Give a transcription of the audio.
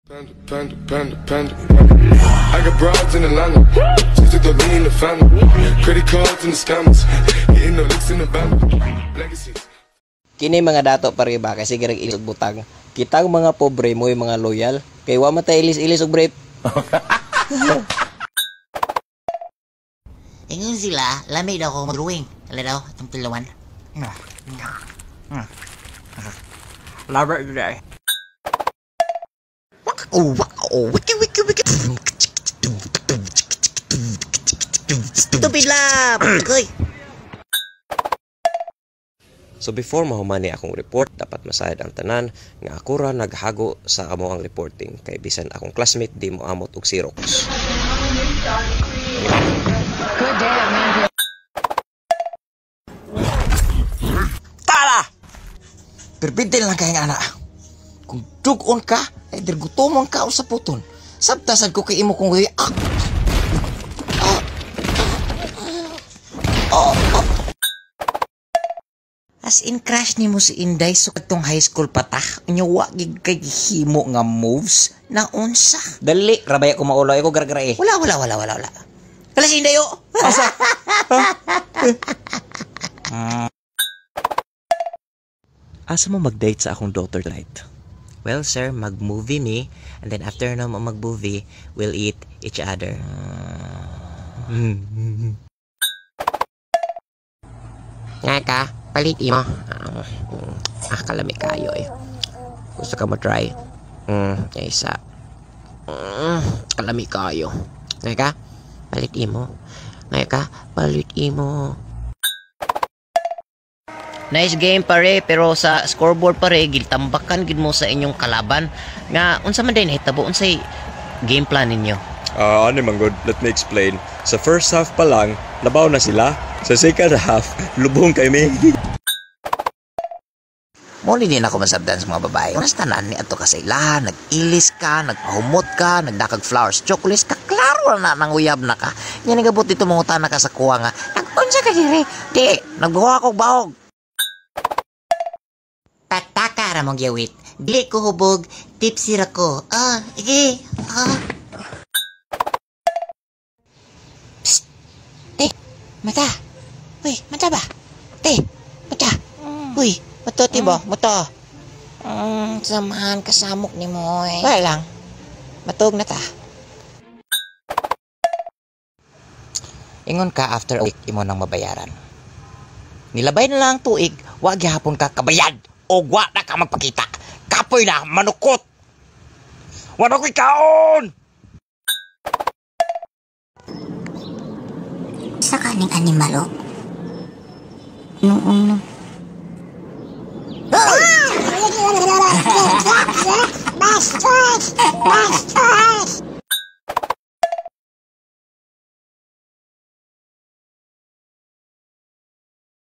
Panda, panda, panda, panda. I got broads in Atlanta. Just took the lean in the family. Credit cards and the scammers. Hitting the licks in the band. Legacies. Kini mga dato pare ba kasi sige ilis og butang. Kitang mga pobre mo'y mga loyal kay wa man tay ilis-ilis og brief. Ingon sila, lami daw ko mag-drawing. Ala daw, itong tilawan. Love it today. Oh, wiki, wiki, wiki. Stupid love! Koy! So before mahumani akong report, dapat masayad ang tanan nga ako ra naghago sa amo ang reporting kay bisan akong classmate di mo amot og Xerox. Tara! Perbidin lang kayong ana. Kung dugon ka, ay dirgutomon ka o sa puton. Sabtasad ko kay imo kung ah! As in crush nimo si Inday so katong high school pa ta. Unya wa gid kay himo nga moves na unsa. Dali, rabay ako mauloy ko gargara eh. Wala wala wala wala wala. Kala si Inday oh. Asa? Asa mo mag-date sa akong daughter tonight? Well sir, mag-movie me and then after na mo mag-movie, we'll eat each other. Nga ka, palit imo. Kalami kayo eh. Gusto ka mo try? Isa. Kalami kayo. Nga ka, palit imo. Nga ka, palit imo. Nice game pare, pero sa scoreboard pare, giltambakan gid mo sa inyong kalaban. Nga unsa man day nahitabo, unsay game plan ninyo? Ano man good, let me explain. Sa first half pa lang, labaw na sila. Sa second half, lubong kami. Muli din ako masabdan sa mga babae. Unas tanan ni ato ka sa ilahan, nag-ilis ka, nagpahumot ka, nagdakag flowers, chocolates ka, klaro na nanguyab na ka. Nga nagabot dito mangutan na ka sa kuha nga, nag-unsa ka diri? Di, nagbuha kog bahog. Pataka ra mong yawit. Dili ko hubog, tipsy ra ko. Ah, sige. Ah. Psst. Te, mata. Uy, mata ba? Te, mata. Uy, mata ti ba? Mata. Samahan kasamok ni mo eh. Wala lang. Matug na ta. Ingon ka after a week imo nang mabayaran. Nilabay na lang ang tuig, wa gihapon ka kabayad o wa na ka magpakita. Kapoy na manukot. Wa na ko'y kaon. Sa kaning animal, oh. Noong no. Bastos! Bastos!